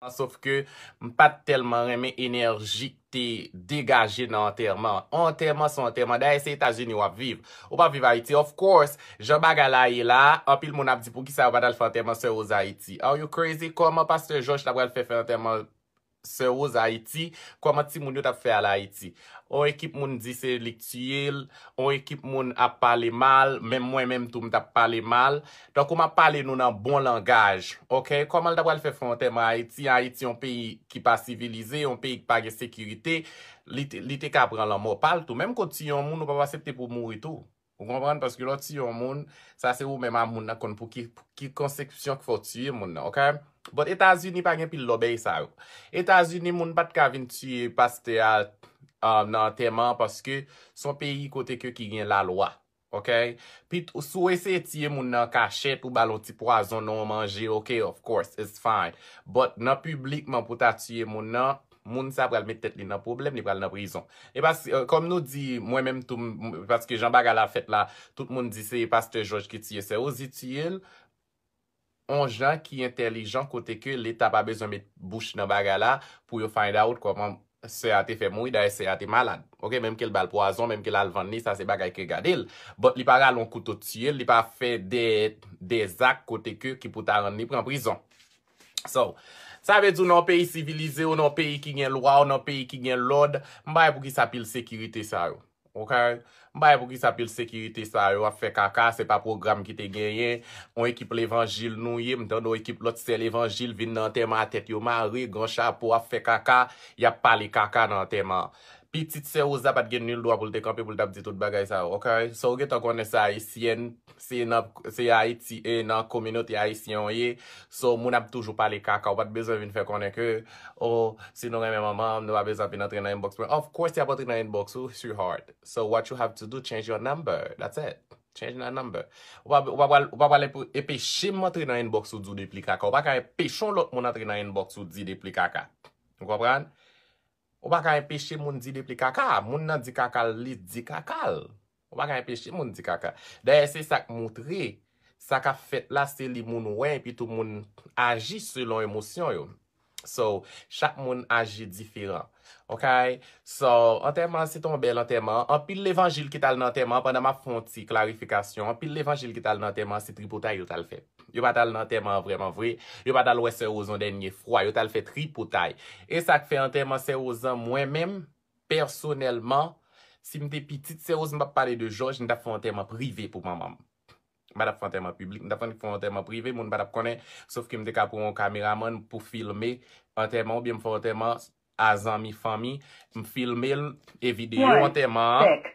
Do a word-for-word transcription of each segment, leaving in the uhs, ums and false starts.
Sòf ke m pa t tèlman renmen enèji k te degaje nan antèman. Antèman se antèman. Dayè, se Etazini w ap viv. Ou p ap viv Ayiti. Of course, jan bagay la ye la, anpil moun ap di, "Poukisa yo pa t al fè antèman Sè Rose Ayiti?" Are you crazy? Kòman Pastè Jòj ta pral fè fè antèman Sè Rose Ayiti? Kòman timoun yo t ap fè al Ayiti? On ekip moun di se li k tiye l, on ekip moun ap pale mal, menm mwen menm tou m t ap pale mal. Tankou m ap pale nou nan bon langaj, oke? Kòman l ta pral fè fè antèman Ayiti? Ayiti yon peyi ki pa sivilize, yon peyi ki pa gen sekirite, li te, li te ka pran lanmò pa l tou. Menm ke w tiye yon moun, ou p ap aksepte pou w mouri tou. Ou konprann? Paske lè w tiye yon moun, sa se ou menm a moun nan konn pou ki, ki konsepsyon k fè w tiye moun nan, oke? But Etazini pa gen pil lòbèy sa yo. Etazini, moun pa t ka vin tiye pastè a, uh, nan antèman an paske se yon peyi kote ke ki gen lalwa. Oke? Pit, si w eseye tiye moun nan kachèt, ou ba l yon ti pwazon nan yon manje, oke, of course, it's fine. But nan piblikman pou ta tiye moun nan, moun sa pral met tèt li nan pwoblèm, li pral nan prizon. E pas, euh, kòm nou di, mwen menm tou, m- paske jan bagay la fèt la, tout moun di se Pastè Jòj ki tiye Sè Rose, li tiye l, on jan ki entèlijan kote ke Leta pa bezwen met bouch nan bagay la pou yo find out kòman sè a te fè mouri, dayè sè a te malad. Oke, menm ke l ba l pwazon, menm ke l al vann li, sa se bagay ke gade l. But li pa rale yon kouto tiye l, li pa fè de, de zak kote ke ki pou ta rann li pran prizon. So, sa vle di w nan yon peyi sivilize, ou nan yon peyi ki gen lwa, ou nan yon peyi ki gen lòd, m pa wè poukisa pil sekirite sa yo. Oke? M pa wè poukisa pil sekirite sa yo ap fè kaka, se pa pwogram ki te genyen, yon ekip levanjil nou ye, m tande yon ekip lòt sè levanjil vin nan antèman a tèt yo mare, gran chapo ap fè kaka, y ap pale kaka nan antèman an. Pitit sè Rosa pa t gen nil dwa pou l te kanpe pou l t ap di tout bagay sa yo, oke? So, ou gentan konnen se ayisyèn, se nan, se Ayiti, e nan kominote ayisyen w ye. So, moun ap toujou pale kaka, ou pa t bezwen vin fè konnen ke, oh, si nou renmen manman m, nou pa bezwen vin antre nan inbox mwen. Of course, y ap antre nan inbox ou, sweetheart. So, what you have to do, change your number. That's it. Change your number. Ou pa, ou pa pral, ou pa pral enpe- enpeche m antre nan inbox ou di w de pli kaka. Ou pa ka enpeche yon lòt moun antre nan inbox ou di de pli kaka. Ou konprann? Ou pa ka enpeche moun di de pli kaka. Moun nan di kaka l, li di kaka l. Ou pa ka enpeche moun di kaka. Dayè, se sa k moutre. Sa k ap fèt la, se li moun wè, epi tou moun aji selon emosyon yo. So, chak moun aji diferan. Oke? So, antèman an, se te yon bèl antèman. Anpil levanjil ki t al nan antèman an, pandan m ap fè yon ti klarifikasyon, anpil levanjil ki t al nan antèman an, se tripotay yo t al fè. Yo pa t al nan antèman an vrèman vre. Yo pa t al wè sè Roz yon dènye fwa. Yo t al fè tripotay. E sa k fè antèman sè Roz lan, mwen menm, pèsonèlman, si m te pitit sè Roz, m p ap pale de Jòj, m t ap fè yon antèman prive pou manman m. M pa t ap fè antèman piblik, m t ap fè yon antèman prive, moun pa t ap konnen, sòf ke m te ka pran yon kameramann pou filme antèman, oubyen m fè yon antèman a zanmi, fanmi, m filme l, e videyo antèman an,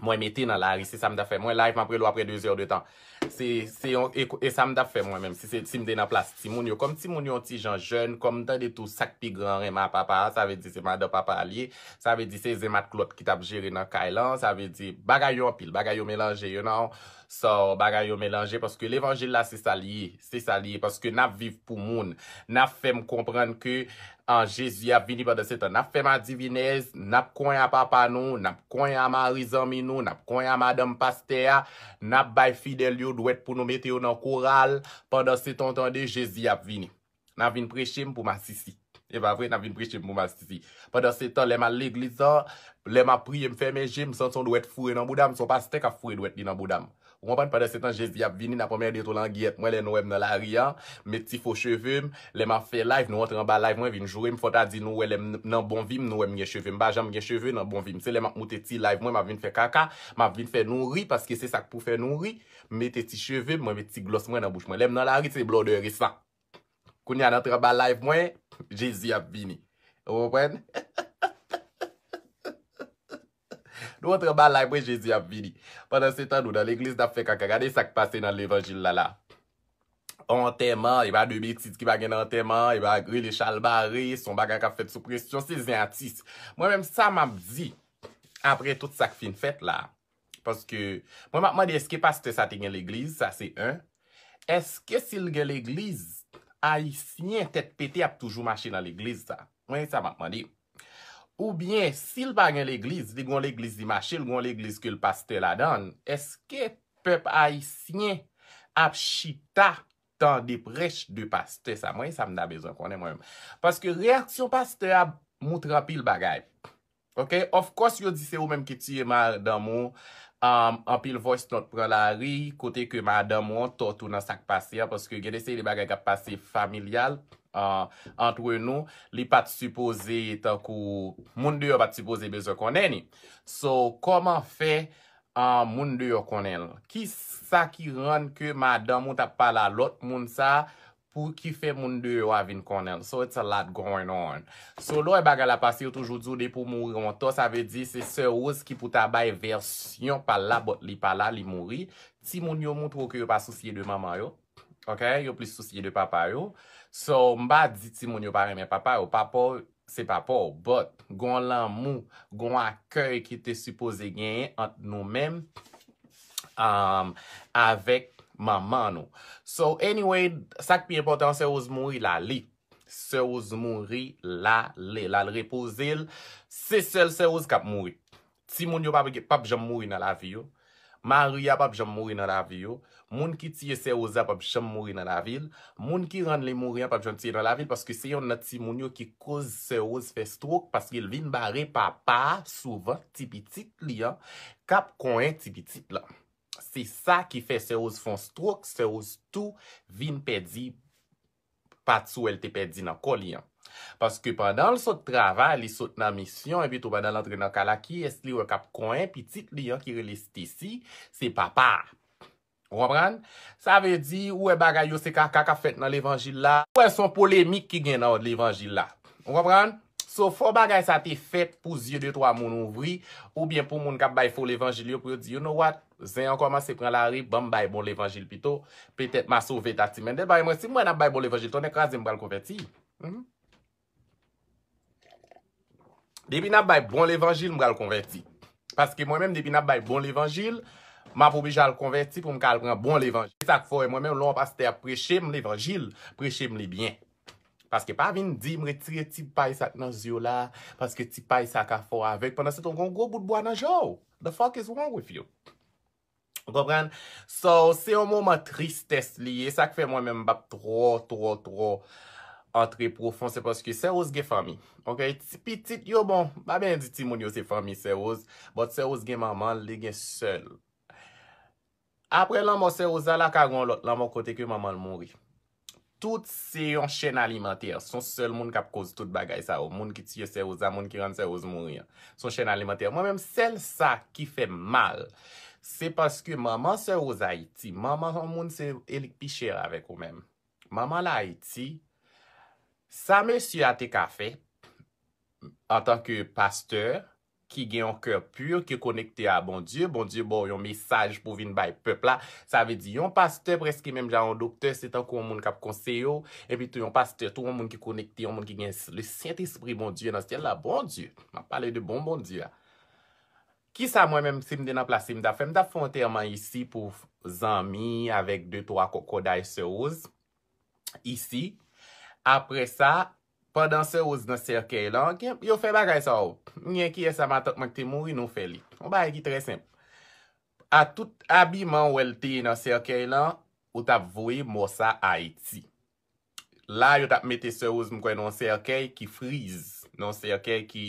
mwen mete nan lari, se sa m t ap fè. Mwen live, m ap rele w apre de zè de tan. Se, se yon, e, e sa m t ap fè mwen menm, si se, si m te nan plas timoun yo. Kòm timoun yo yon ti jan jèn, kòm m tande tou sa k pi gran renmen a papa a, sa vle di se madan papa a l ye, sa vle di se zen matklòt ki t ap jere nan kay lan, sa vle di bagay yo anpil, bagay yo melanje, you know. So, bagay yo melanje, paske levanjil la, se sa l ye, se sa l ye, paske n ap viv pou moun, n ap fè m konprann ke an, Jezi ap vini, pandan se tan n ap fè madivinèz, n ap konyen a papa nou, n ap konyen a mari zanmi nou, n ap konyen a madanm pastè a, n ap bay fidèl yo dwèt pou nou mete yo nan koral, pandan se tan w tande Jezi ap vini. N ap vin preche m pou masisi. E pa vre, n ap vin preche m pou masisi. Pandan se tan, lè m al legliz la, lè m ap priye, m fèmen je, m santi yon dwèt foure nan bouda m, se yon pastè k ap foure dwèt li nan bouda m. Ou konprann? Pandan se tan, Jezi ap vini, n ap anmède tou langyèt mwen lè nou wè m nan lari a, m met ti fo cheve m, lè m ap fè live, nou antre anba live mwen, vin joure m, fò ta di nou wè lè m nan bon vi m, nou wè m gen cheve. M pa janm gen cheve nan bon vi m. Se lè m ap moute ti live mwen, m ap vin fè kaka, m ap vin fè nou ri, paske se sa k pou fè nou ri. M mete ti cheve m, mwen met ti glòs mwen nan bouch mwen. Lè m nan lari, se blòdè resan. Kounye a, n antre anba live mwen, Jezi ap vini. Ou konprann? Nou antre anba live mwen, Jezi ap vini. Pandan se tan, nou nan legliz, n ap fè kaka. Gade sa k pase nan levanjil la la. Antèman, e pa de betiz ki pa gen nan antèman, e pa rele chalbare, se yon bagay k ap fèt sou presyon, se zen atis. Mwen menm, sa m ap di, apre tout sa k fin fèt la, paske mwen m ap mande èske pastè sa te gen legliz, sa se en. Èske si l gen legliz, Ayisyen tèt pete ap toujou mache nan legliz sa? Mwen, sa m ap mande. Oubyen, si l pa gen legliz, li gen yon legliz li mache, l gen yon legliz ke l pastè ladan l, èske pèp ayisyen ap chita tande prèch de pastè sa. Mwen, sa m ta bezwen konnen mwen menm. Paske reyaksyon pastè a moutre anpil bagay. Ok, of course, yo di se ou menm ki tiye madanm ou. Um, anpil voice note pran lari, kote ke madanm ou an tò tou nan sa k pase a, paske gen de seri de bagay k ap pase familyal, uh, antre nou, li pa t sipoze tankou, moun deyò pa t sipoze bezwen konnen ni. So, kòman fè, uh, moun deyò konnen l? Ki sa ki rann ke madanm ou t ap pale a lòt moun sa, pou ki fè moun deyò a vin konnen l? So it's a lot going on. So lè w wè bagay la pase, yo toujou di w depi w mouri w antò, sa vle di se Sè Rose ki pou ta bay vèsyon pa l la, but li pa la, li mouri. Timoun yo moutre w ke yo pa sousye de manman yo. Ok? Yo plis sousye de papa yo. So, m pa di timoun yo pa renmen papa yo. Papa w se papa w. But, gon lanmou, gon akèy ki te sipoze genyen ant nou menm, um, avèk manman nou. So, anyway, sa k pi enpòtan, Sè Rose mouri, l ale. Sè Rose mouri, l ale. L al repoze l. Se sèl Sè Rose k ap mouri. Timoun yo p ap, p ap janm mouri nan lavi yo. Mari a p ap janm mouri nan lavi yo. Moun ki tiye Sè Rose a p ap janm mouri nan lavi l. Moun ki rann li mouri an p ap janm tiye nan lavi l, paske se yonn nan timoun yo ki koz Sè Rose fè stroke, paske l vin bare papa a sou vant ti pitit li an, k ap konyen ti pitit lan. Se sa ki fè Sè Rose fè yon stroke, Sè Rose tou vin pèdi pati wè l te pèdi nan kò li an. Paske pandan l sot travay, li sot nan misyon, epi tou pandan l antre nan kay la, kiyès li wè k ap konyen pitit li an ki rele Stacy? Se papa a. Ou konprann? Sa vle di, ou wè bagay yo se kaka k ap fèt nan levanjil la. Ou wè se yon polemik ki gen nan levanjil la. Ou konprann? So, fò bagay sa te fèt pou zye de twa moun ouvri, oubyen pou moun k ap bay fo levanjil yo, pou yo di, you know what? Zen an kòmanse pran lari, ban m bay bon levanjil pito. Petèt m a sove Tati Mendel. Bay mwen, si m wè n ap bay bon levanjil, tonnè kraze m pral konvèti. Mhm. Depi n ap bay bon levanjil, m pral konvèti. Paske mwen menm, depi n ap bay bon levanjil, m ap oblije al konvèti pou m ka al pran bon levanjil. Se sa k fè w wè mwen menm, lè yon pastè ap preche m levanjil, preche m li byen. Paske pa vin di m retire ti pay sa k nan zye w la, paske ti pay sa ka fè w avèg. Pandan se tan, w gen yon gwo bout bwa nan je w. The fuck is wrong with you? Ou konprann? So, se yon moman tristès li ye. Sa k fè mwen menm m p ap twò, twò, twò antre pwofon, se paske Sè Rose gen fanmi. Ok? Ti pitit yo, bon, m pa byen di timoun yo se fanmi Sè Rose, but Sè Rose gen manman l, li gen sè l. Apre lanmò Sè Rose la, la ka gen yon lòt lanmò kote ke manman l mouri. Tout se yon chèn alimantè. Se yon sèl moun k ap koz tout bagay sa yo. Moun ki tiye Sè Rose la, moun ki rann Sè Rose mouri an. Se yon chèn alimantè. Mwen menm, sèl sa ki fè m mal, se paske manman Sè Rose Ayiti, manman yon moun se e li k pi chè avèk ou menm. Manman l Ayiti, sa mesye a te ka fè, antanke pastè ki gen yon kè pi, ki konekte a Bondye, Bondye ba w yon mesaj pou vin bay pèp la. Sa vle di, yon pastè prèske menm jan yon doktè, se tankou yon moun k ap konseye w, epi tou yon pastè, tou yon moun ki konekte, yon moun ki gen le Sentespri Bondye nan syèl la, Bondye. M ap pale de bon Bondye a. Kisa mwen menm, si m te nan plas li, m t ap fè? M t ap fè yon antèman isi pou zanmi avèk de twa kòkòday Sè Rose isi. Apre sa, pandan Sè Rose nan sèkèy lan, gen, yo fè bagay sa yo. M gen kiyès sa, matant mwen ki te mouri, nou fè li. Yon bagay ki trè senp. A tout abiman w wè l te ye nan sèkèy lan, ou t ap voye mò sa Ayiti. La, yo t ap mete Sè Rose, m kwè, nan yon sèkèy ki friz, nan yon sèkèy ki,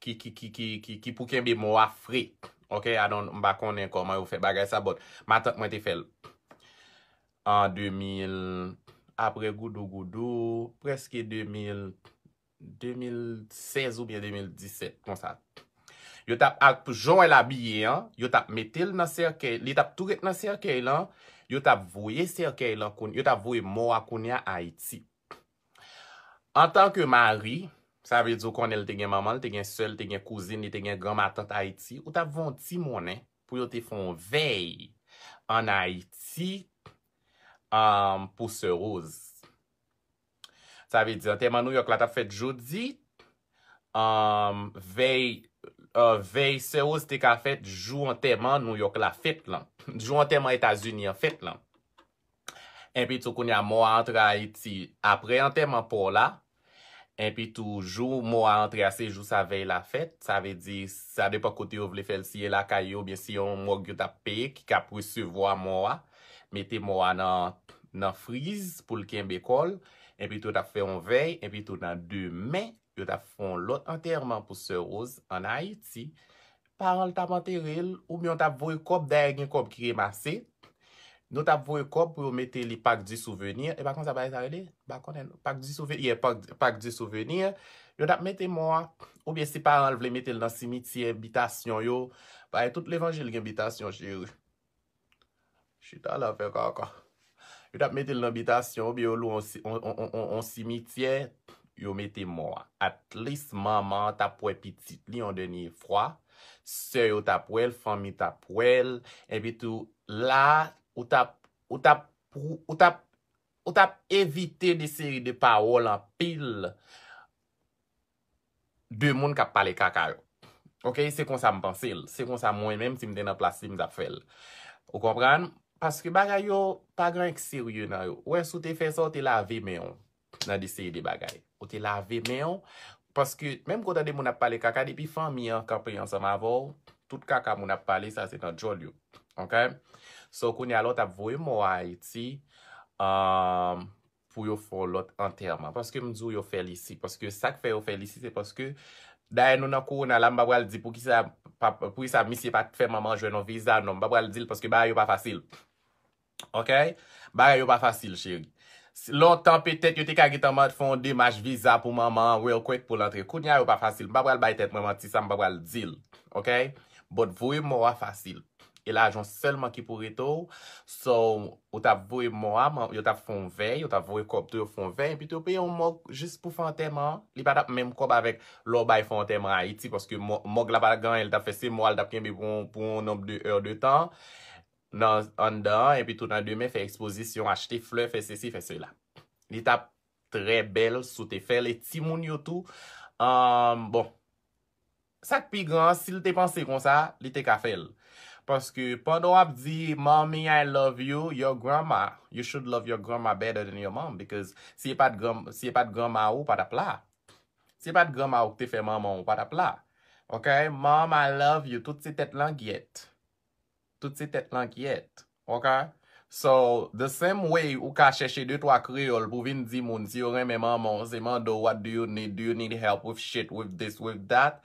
ki, ki pou kenbe mò a fre. Ok, I don't, m pa konnen kòman yo fè bagay sa, but matant mwen te fè l. An de mil, apre Goudougoudou, prèske de mil, de mil sèz oubyen de mil disèt, konsa. Yo t ap, ak jan l abiye an, yo t ap mete l nan sèkèy, li t ap tou ret nan sèkèy lan, yo t ap voye sèkèy lan, koun-, yo t ap voye mò a kounye a Ayiti. Antanke mari, sa vle di w konnen l te gen manman l, te gen sè l, te gen kouzin, li te gen granmatant Ayiti, ou t ap voye yon ti monnen pou yo te fè yon vèy ann Ayiti, um, pou Sè Rose. Sa vle di, antèman Nouyòk la t ap fèt jodi, um, vèy, uh, vèy Sè Rose te ka fèt jou antèman Nouyòk la fèt lan. Jou antèman Etazini an fèt lan. Epi tou kounye a mò a antre Ayiti apre antèman pa w la. Epi tou jou mò a antre a se jou sa vèy la fèt. Sa vle di, sa depann kote yo vle fè l, si e lakay yo, oubyen si yon mòg yo t ap peye ki k ap resevwa mò a, mete mò a nan, nan friz pou l kenbe kò l, epi tou yo t ap fè yon vèy, epi tou nan demen, yo t ap fè yon lòt antèman pou sè Rose ann Ayiti. Paran l t ap antere l, oubyen yo t ap voye kòb, dayè gen kòb ki remase. Nou t ap voye kòb pou yo mete li Parc du Souvenir. E pa konsa bagay sa rele? M pa konnen. Parc du Souvenir, yeah, Parc, Parc du Souvenir. Yo t ap mete mò a. Oubyen si paran l vle mete l nan simityè, bitasyon yo. Bagay tout levanjil gen bitasyon, cheri. Chita la fè kaka. Yo t ap mete l nan bitasyon, oubyen yo lwe yon si-, on, on, on, on, on simityè, yo mete mò a. At least, manman an t ap wè pitit li yon dènye fwa. Sè yo t ap wè l, fanmi t ap wè l. Epi tou, la, ou t ap, ou t ap, ou t ap, ou t ap evite de seri de pawòl anpil de moun k ap pale kaka yo. Oke, se konsa m panse l. Se konsa mwen menm, si m te nan plas li, m t ap fè l. Ou konprann? Paske bagay yo pa gen anyen k serye nan yo. Ou wè, si w te fè sa, ou te lave men w nan de seri de bagay. Ou te lave men w, paske menm ke w tande moun ap pale kaka, depi fanmi an kanpe ansanm avè w, tout kaka moun ap pale, sa se nan djòl yo. Oke? So, kounye a la, w t ap voye mò a Ayiti, um, pou yo fè yon lòt antèman. Paske m di w yo fè l isi. Paske sa k fè yo fè l isi, se paske, dayè nou nan kowona la, m pa pral di poukisa, pa, poukisa misye pa t fè manman jwenn yon viza, non. M pa pral di l paske bagay yo pa fasil. Oke? Bagay yo pa fasil, cheri. Si lontan, petèt, yo te ka gentan mande fè yon demach viza pou manman an, real quick, pou l antre. Kounye a, yo pa fasil. M pa pral bay tèt mwen manti, sa m pa pral di l. Oke? But voye mò a fasil. E lajan sèlman ki pou rete w. So, ou t ap voye mò a, man-, yo t ap fè yon vèy, yo t ap voye kòb tou, yo fè yon vèy, epi tou yo peye yon mòg jis pou fè antèman an. Li pa t ap menm kòb avèk lè w bay fè antèman Ayiti, paske mò-, mòg la pa t ap gen anyen, li t ap fè se mò a, li t ap kenbe pou yon, pou yon nonb de è de tan nan, anndan an, epi tou nan demen, fè ekspozisyon, achte flè, fè sesi, fè sela. Li t ap trè bèl si w te fè l, e timoun yo tou, um, bon, sa k pi gran an, si l te panse konsa, li te ka fè l. Paske pandan w ap di, "Mommy, I love you," your grandma, you should love your grandma better than your mom, because si e pa t gran, si e pa t granma ou, ou pa t ap la. Si e pa t granma ou ki te fè manman w, ou pa t ap la. Ok? "Mom, I love you," tout se tèt langyèt. Tout se tèt langyèt. Ok? So, the same way ou ka chèche de twa kreyòl pou vin di moun si yo renmen manman w, se mande w, "What do you need? Do you need help with shit, with this, with that?"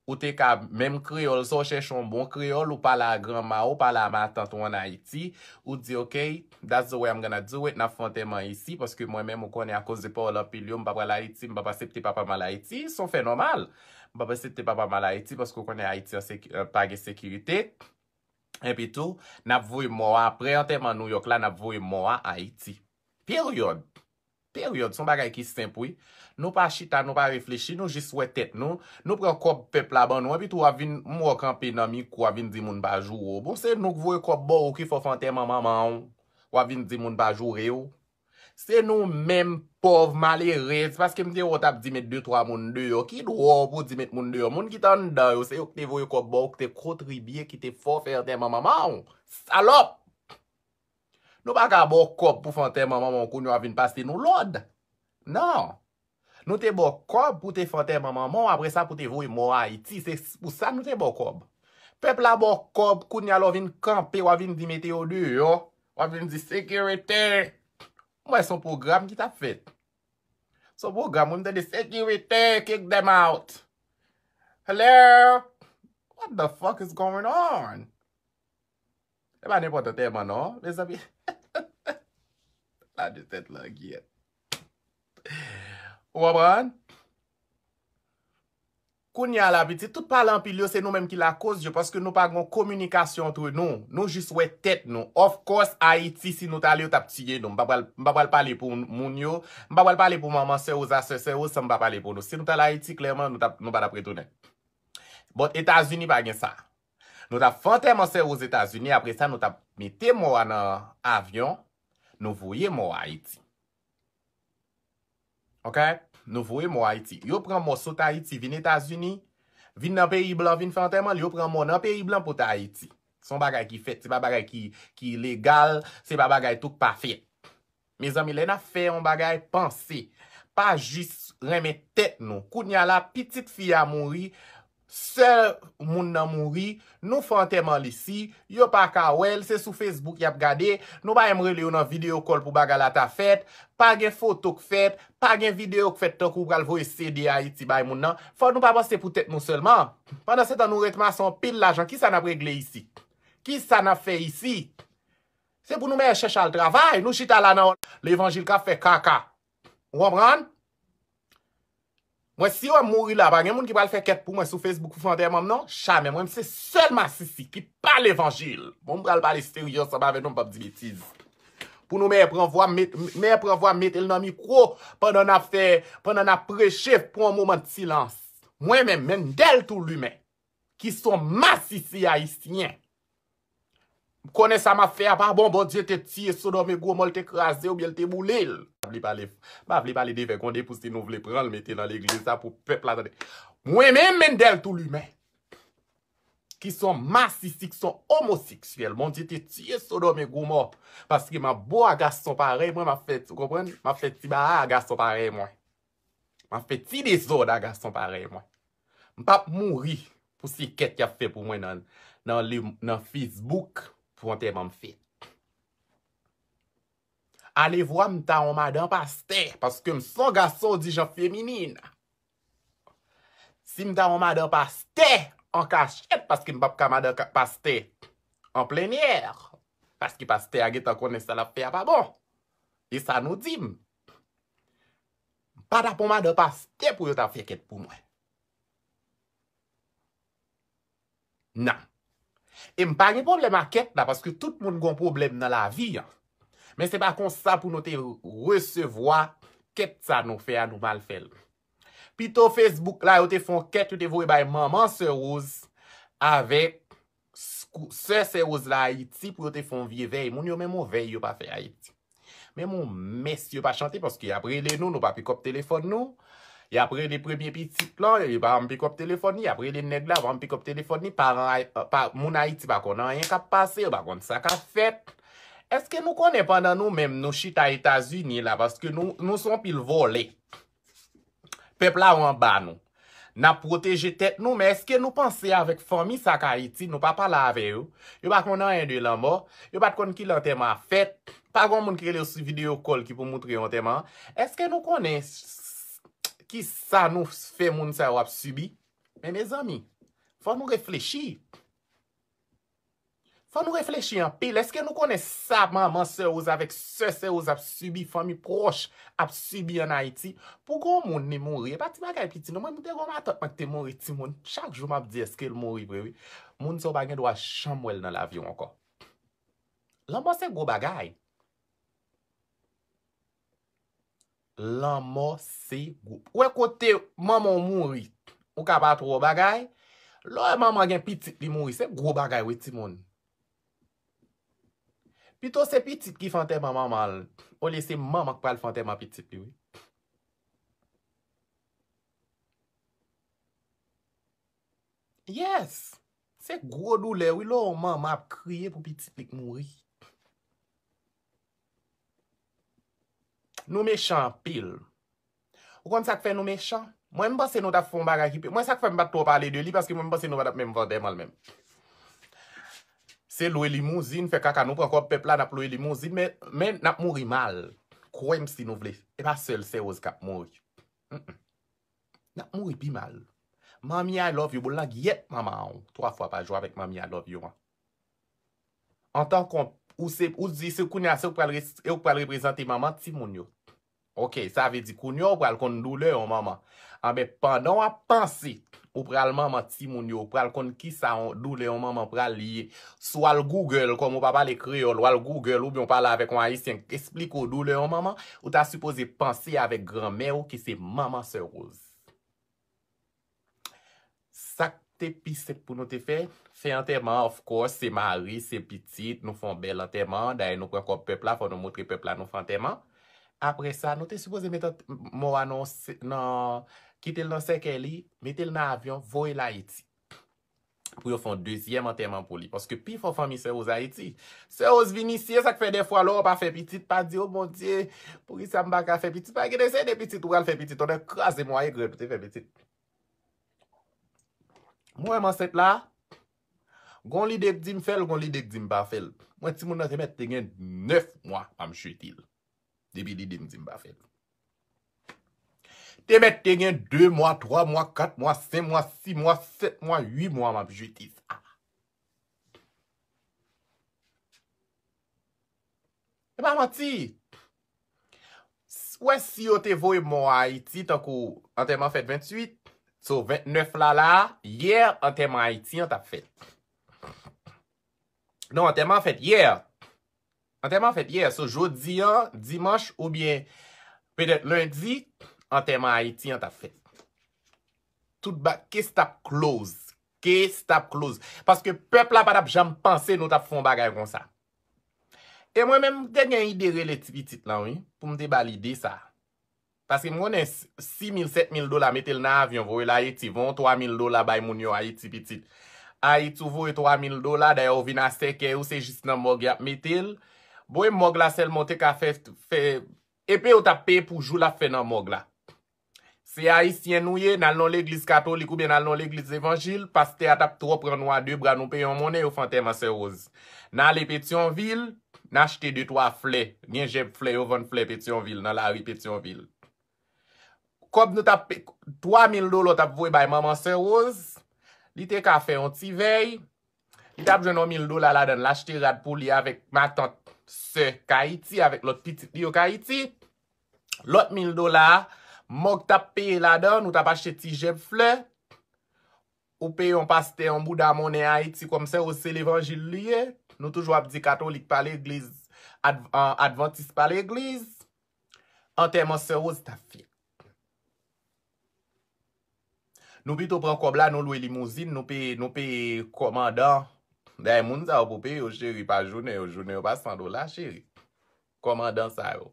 Ou te ka, menm kreyòl, sa w chèche yon bon kreyòl, ou pale a granma w, ou pale a matant ou ann Ayiti, ou di, "Ok, that's the way I'm gonna do it, n ap fè antèman isi, paske mwen menm, ou konnen, akoz de pawòl anpil yo, m pa pral Ayiti, m p ap aksepte papa m al Ayiti, se yon fè nòmal. M p ap aksepte papa m al Ayiti, paske ou konnen Ayiti an seki-, pa gen sekirite." Epi tou, n ap voye mò a, apre antèman Nouyòk la, n ap voye mò a Ayiti. Peryòd. Peryòd. Se yon bagay ki senp, wi. Nou pa chita, nou pa reflechi, nou jis wè tèt nou. Nou pran kòb pèp la ban nou, epi tou w ap vin, m wè w kanpe nan mikwo, w ap vin di moun pa joure w. Bon, se nou k voye kòb ba w ki fè w fè antèman manman w. W ap vin di moun pa joure w. Se nou menm pòv malerèz, paske m te wè w t ap di met de twa moun deyò. Ki dwa w pou di met moun deyò? Moun ki t anndan yo, se yo ki te voye kòb ba w, ki te kontribye, ki te fè w fè antèman manman w. Salòp! Nou pa ka ba w kòb pou fè antèman manman w, kounye a w ap vin pase nou lòd. Non. Nou te ba w kòb pou te fè antèman manman w, apre sa pou te voye mò a Ayiti. Se pou sa nou te ba w kòb. Pèp la ba w kòb, kounye a lè w vin kanpe, w ap vin di mete yo deyò. W ap vin di sekirite. M wè se yon pwogram ki t ap fèt. Se yon pwogram, wi, m tande sekirite, kick them out. Hello? What the fuck is going on? E pa nenpòt antèman, non, mezanmi. La de tèt langyèt. Ou konprann? Kounye a la, pitit, tout pale anpil yo, se nou menm ki lakoz yo, paske nou pa gen kominikasyon antre nou. Nou jis wè tèt nou. Of course, Ayiti, si nou t ale, yo t ap tiye nou. M pa pral, m pa pral pale pou moun yo. M pa pral pale pou manman sè Rosa, sè, sè Rosa, m pa pale pou nou. Si nou t al Ayiti, klèman, nou t ap, nou pa t ap retounen. But Etazini pa gen sa. Nou t ap fè antèman sè Rosa Etazini, apre sa, nou t ap mete mò a nan avyon, nou voye mò a Ayiti. Ok? Nou voye mò Ayiti. Yo pran mò sot Ayiti, vin Etazini, vin nan peyi blan, vin fè antèman l, yo pran mò nan peyi blan pote Ayiti. Se yon bagay ki fèt, se pa bagay ki, ki legal, se pa bagay tou k pa fèt. Mezanmi, lè n ap fè yon bagay, panse. Pa jis renmen tèt nou. Kounye a la, pitit fi a mouri, Sè moun nan mouri, nou fè antèman l isi, yo pa ka wè l, se sou Facebook y ap gade, nou pa menm rele yo nan video call pou bagay la ta fèt, pa gen foto k fèt, pa gen videyo k fèt tankou w pral voye C D Ayiti bay moun nan. Fò nou pa panse pou tèt nou sèlman. Pandan se tan nou ret mase anpil lajan, kisa n ap regle isi? Kisa n ap fè isi? Se pou nou mèt chèche al travay, nou chita la nan levanjil k ap fè kaka. Ou konprann? Mwen, si yo mouri la, pa gen moun ki pral fè kèt pou mwen sou Facebook pou fè antèman m, non. Jamè, mwen, se sèl masisi ki pa levanjil. Bon, m pral pale serye ansanm avè nou, m p ap di betiz. Pou nou mèt pran vwa, mèt, mèt pran vwa, mete l nan mikwo pandan n ap fè, pandan n ap preche pou yon moman de silans. Mwen menm, Mendel Toulimen, ki se yon masisi ayisyen. Konnen sa m ap fè a pa bon, Bondye te tiye Sodòm e Gomò, l te kraze oubyen l te boule l. M pa vle pale, m pa vle pale de vègonde pou si nou vle pran l mete nan legliz la pou pèp la tande. Mwen menm, Mendel Toulimen, ki se yon masisi, ki se yon omoseksyèl, Bondye te tiye Sodòm e Gomò, paske m ap bo a gason parèy mwen, m ap fè, ou konprann? M ap fè ti baha a gason parèy mwen. M ap fè ti dezòd a gason parèy mwen. M p ap mouri pou se kèt y ap fè pou mwen nan, nan, li, nan Facebook pou antèman m fèt. Alevwa m ta yon madan pastè, paske m se yon gason dijan feminin. Si m ta yon madan pastè an kachèt, paske m p ap ka madan ka- pastè an plennyè, paske pastè a gentan konnen sa l ap fè a pa bon. E sa nou di m. M pa t ap yon madan pastè pou yo ta fè kèt pou mwen. Non. E m pa gen pwoblèm ak kèt la, paske tout moun gon pwoblèm nan lavi an. Men se pa konsa pou nou te resevwa kèt sa nou fè a, nou mal fè l. Pito Facebook la, yo te fè yon kèt, yo te voye bay manman Sè Rose avèk skou- sè Sè Rose la Ayiti pou yo te fè yon vye vèy. Moun yo menm yon vèy yo pa fè Ayiti. Menm yon mès yo pa chante paske y ap rele nou, nou pa pikòp telefòn nou. Y ap rele premye pitit lan, yo pa janm pikòp telefòn li, y ap rele nèg la, pa janm pikòp telefòn li, paran Ay- pa, moun Ayiti pa konn anyen k ap pase, yo pa konn sa k ap fèt. Èske nou konnen pandan nou menm nou chita Etazini la, paske nou, nou se yon pil vòlè. Pèp la ou anba nou. N ap pwoteje tèt nou, men èske nou panse avèk fanmi sa k Ayiti, nou pa pale avè yo? Yo pa konn anyen de lanmò, yo pa t konn ki lè antèman ap fèt. Pa gen moun ki rele yo sou videyo call ki pou moutre yo antèman an. Èske nou konnen s- s- ki sa nou fè moun sa yo ap sibi? Men mezanmi, fò nou reflechi. Fò nou reflechi anpil. Èske nou konnen sa manman Sè Rose avèk sè Sè Rose ap sibi, fanmi pwòch ap sibi ann Ayiti? Pou gon moun li mouri, e pa ti bagay piti non. Mwen, mwen te gon matant mwen ki te mouri timoun. Chak jou m ap di èske l mouri vre wi. Moun sa w pa gen dwa janm wè l nan lavi w ankò. Lanmò se gwo bagay. Lanmò se gwo. Ou wè kote manman w mouri, ou ka pa twò bagay. Lè w wè manman gen pitit li mouri, se gwo bagay wi timoun. Pito se pitit ki fè antèman manman l, olye se manman k pral fè antèman pitit li wi. Yes! Se gwo doulè wi lè w wè yon manman ap kriye pou pitit li k mouri. Nou mechan anpil. Ou konn sa k fè nou mechan? Mwen, m panse nou t ap fè yon bagay ki pi. Mwen, sa k fè m pa t twò pale de li, paske mwen, m panse nou pa t ap menm fè antèman l menm. Se lwe limouzin, fè kaka, nou pran kòb pèp la, n ap lwe limouzin, men, men n ap mouri mal. Kwè m si nou vle. E pa sèl Sè Rose k ap mouri. Mm-mm. N ap mouri pi mal. Manmi I love you, boul langyèt manman w twa fwa pa jou avèk Manmi I love you an. Antanke ou se, ou di se kounye a se ou k pral res- ou k pral reprezante manman timoun yo. Oke, sa vle di kounye a ou pral konn doulè yon manman. Anben, pandan w ap panse ou pral manman timoun yo, ou pral konn kisa yon doulè yon manman pral ye. Si w al Google, kòm ou pa pale kreyòl, w al Google oubyen w pale avèk yon ayisyen k esplike w doulè yon manman, ou ta sipoze panse avèk granmè w ki se manman Sè Rose. Sa k te pi senp pou nou te fè, fè antèman, of course, se mari, se pitit, nou fè yon bèl antèman. Dayè, nou pran kòb pèp la, fò nou montre pèp la nou fè antèman. Apre sa, nou te sipoze met ant- mò a nan, nan, kite l nan sèkèy li, mete l nan avyon, voye l Ayiti. Pou yo fè yon dezyèm antèman pou li. Paske pi fò fanmi Sè Rose Ayiti. Sè Rose vin isi, e sa k fè dèfwa lè w pa fè pitit, pa di, "O Bondye, poukisa m pa ka fè pitit?" Pa gen de se de pitit ou pral fè pitit, ou te kraze mwaye grèd ou te fè pitit. Mwen menm ansent la, gon lide k di m fè l, gon lide k di m pa fè l. Mwen, timoun nan te mèt te gen nèf mwa pa m jete l. Depi lide m di m pa fè l. Te mèt te gen de mwa, twa mwa, kat mwa, senk mwa, sis mwa, sèt mwa, uit mwa m ap jete sa. E pa manti. S-, wè, si yo te voye mò a Ayiti, tankou antèman fèt venntuit, so vennèf la la, yè antèman Ayiti an t ap fèt. Non, antèman fèt yè. Antèman fèt yè. So, jodi an, dimanch oubyen petèt lendi, antèman Ayiti an t ap fèt. Tout ba-, case t ap close. Case t ap close. Paske pèp la pa t ap janm panse nou t ap fè yon bagay konsa. E mwen menm, m te gen ide rele ti pitit lan, wi, pou m te ba l ide sa. Paske m konnen s-, sis mil, sèt mil dola, mete l nan avyon, voye l Ayiti, voye yon twa mil dola bay moun yo Ayiti pitit. Ayiti, ou voye twa mil dola, dayè ou vin a sèkèy ou, se jis nan mòg y ap mete l. Voye mòg la sèlman, ou te ka fè, fè, epe yo t ap peye pou jou l ap fè nan mòg la. Se ayisyen nou ye, n al nan legliz katolik oubyen n al nan legliz levanjil, pastè a t ap twò pran nou a de bra, nou peye yon monnen, yo fè antèman Sè Woz. N ale Petyonvil, n achte de twa flè. Gen jèb flè, yo vann flè Petyonvil, nan lari Petyonvil. Kòb nou t ap pe-, twa mil dola w t ap voye bay manman Sè Woz, li te ka fè yon ti vèy, li t ap jwenn yon mil dola ladan l, l achte rad pou li avèk matant, sè k Ayiti, avèk lòt pitit li yo k Ayiti. Lòt mil dola a, mòg t ap peye ladan, nou t ap achte ti jèb flè, ou peye yon pastè, yon bouda monnen Ayiti kòm Sè Woz se levanjil li ye. Nou toujou ap di katolik pa legliz, adv-, an, advantis pa legliz. Antèman Sè Woz t ap fèt. Nou pito pran kòb la, nou lwe limouzin, nou peye, nou peye kòmandan. Dayè, moun sa yo pou peye yo, cheri, pa jounen yo. Jounen yo pa san dola, cheri. Kòmandan sa yo.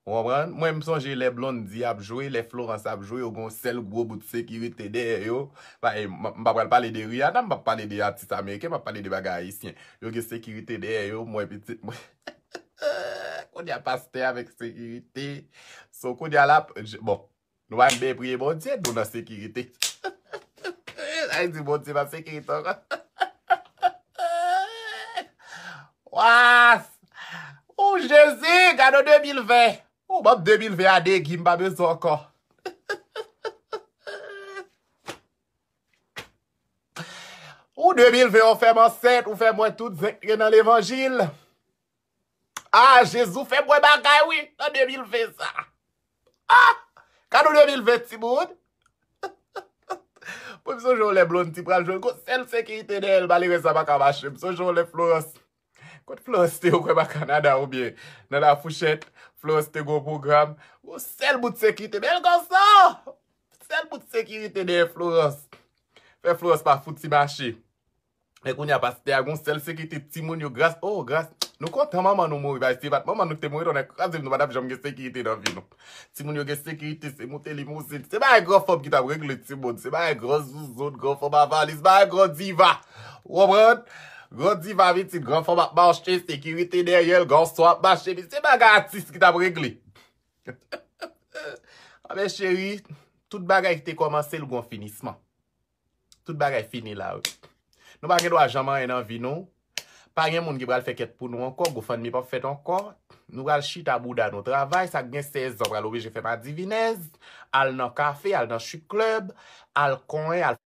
Ou konprann? Mwen, m sonje lè Blondy ap jwe, lè Florence ap jwe, yo gen yon sèl gwo bout sekirite dèyè yo. Pa, e, m, m pa pral pale de Rihanna, m p ap pale de atis ameriken, m ap pale de bagay ayisyen. Yo gen sekirite dèyè yo, m wè pitit mwen. Kounye a pastè avèk sekirite. So, kounye a la, j-, bon, nou pa menm bezwen priye Bondye, nou nan sekirite. Sa vle di Bondye pa sekirite ankò. Wa! O Jezi, gade de mil ven. O, ban m de mil ven a degi, m pa bezwen ankò. Ou de mil ven, ou fè m ansent, ou fè m wè tout zen k gen nan levanjil. Ah, Jezi, ou fè m wè bagay, wi, nan de mil ven sa. Ah! Kado de mil ven, timoun. Mwen, m sonje yon lè Blondy pral jwe, gon sèl sekirite dèyè l, malerèz la pa ka mache. M sonje yon lè Florence. Kot Florence te, ou kwè pa Kanada oubyen nan La Fourchette, Florence te gon pwogram. Gon sèl bout sekirite. Bèl gason! Sèl bout sekirite dèyè Florence. Fè Florence pa fouti mache. Men kounye a, pastè a gon sèl sekirite, timoun yo, gras, oh, gras. Nou kontan manman nou mouri, paske si se pa t manman nou ki te mouri, tonnè kraze m, nou pa t ap janm gen sekirite nan vi nou. Timoun yo gen sekirite, se moute limouzin. Se bagay gran fanm ki t ap regle, timoun. Se bagay gran zouzoun, gran fanm a valiz, bagay gran diva. Ou konprann? Gran diva pitit, gran fanm ap mache, sekirite dèyè l, gason ap mache, se bagay atis ki t ap regle. Anben, cheri, tout bagay ki te kòmanse, l gon finisman. Tout bagay fini la, wi. Nou pa gen dwa janm anyen nan vi nou. Pa gen moun ki pral fè kèt pou nou ankò, GoFundMe p ap fèt ankò. Nou pral chita bouda nou travay, sa k gen sèz an pral oblije fè madivinèz, al nan kafe, al nan strip club, al konyen, al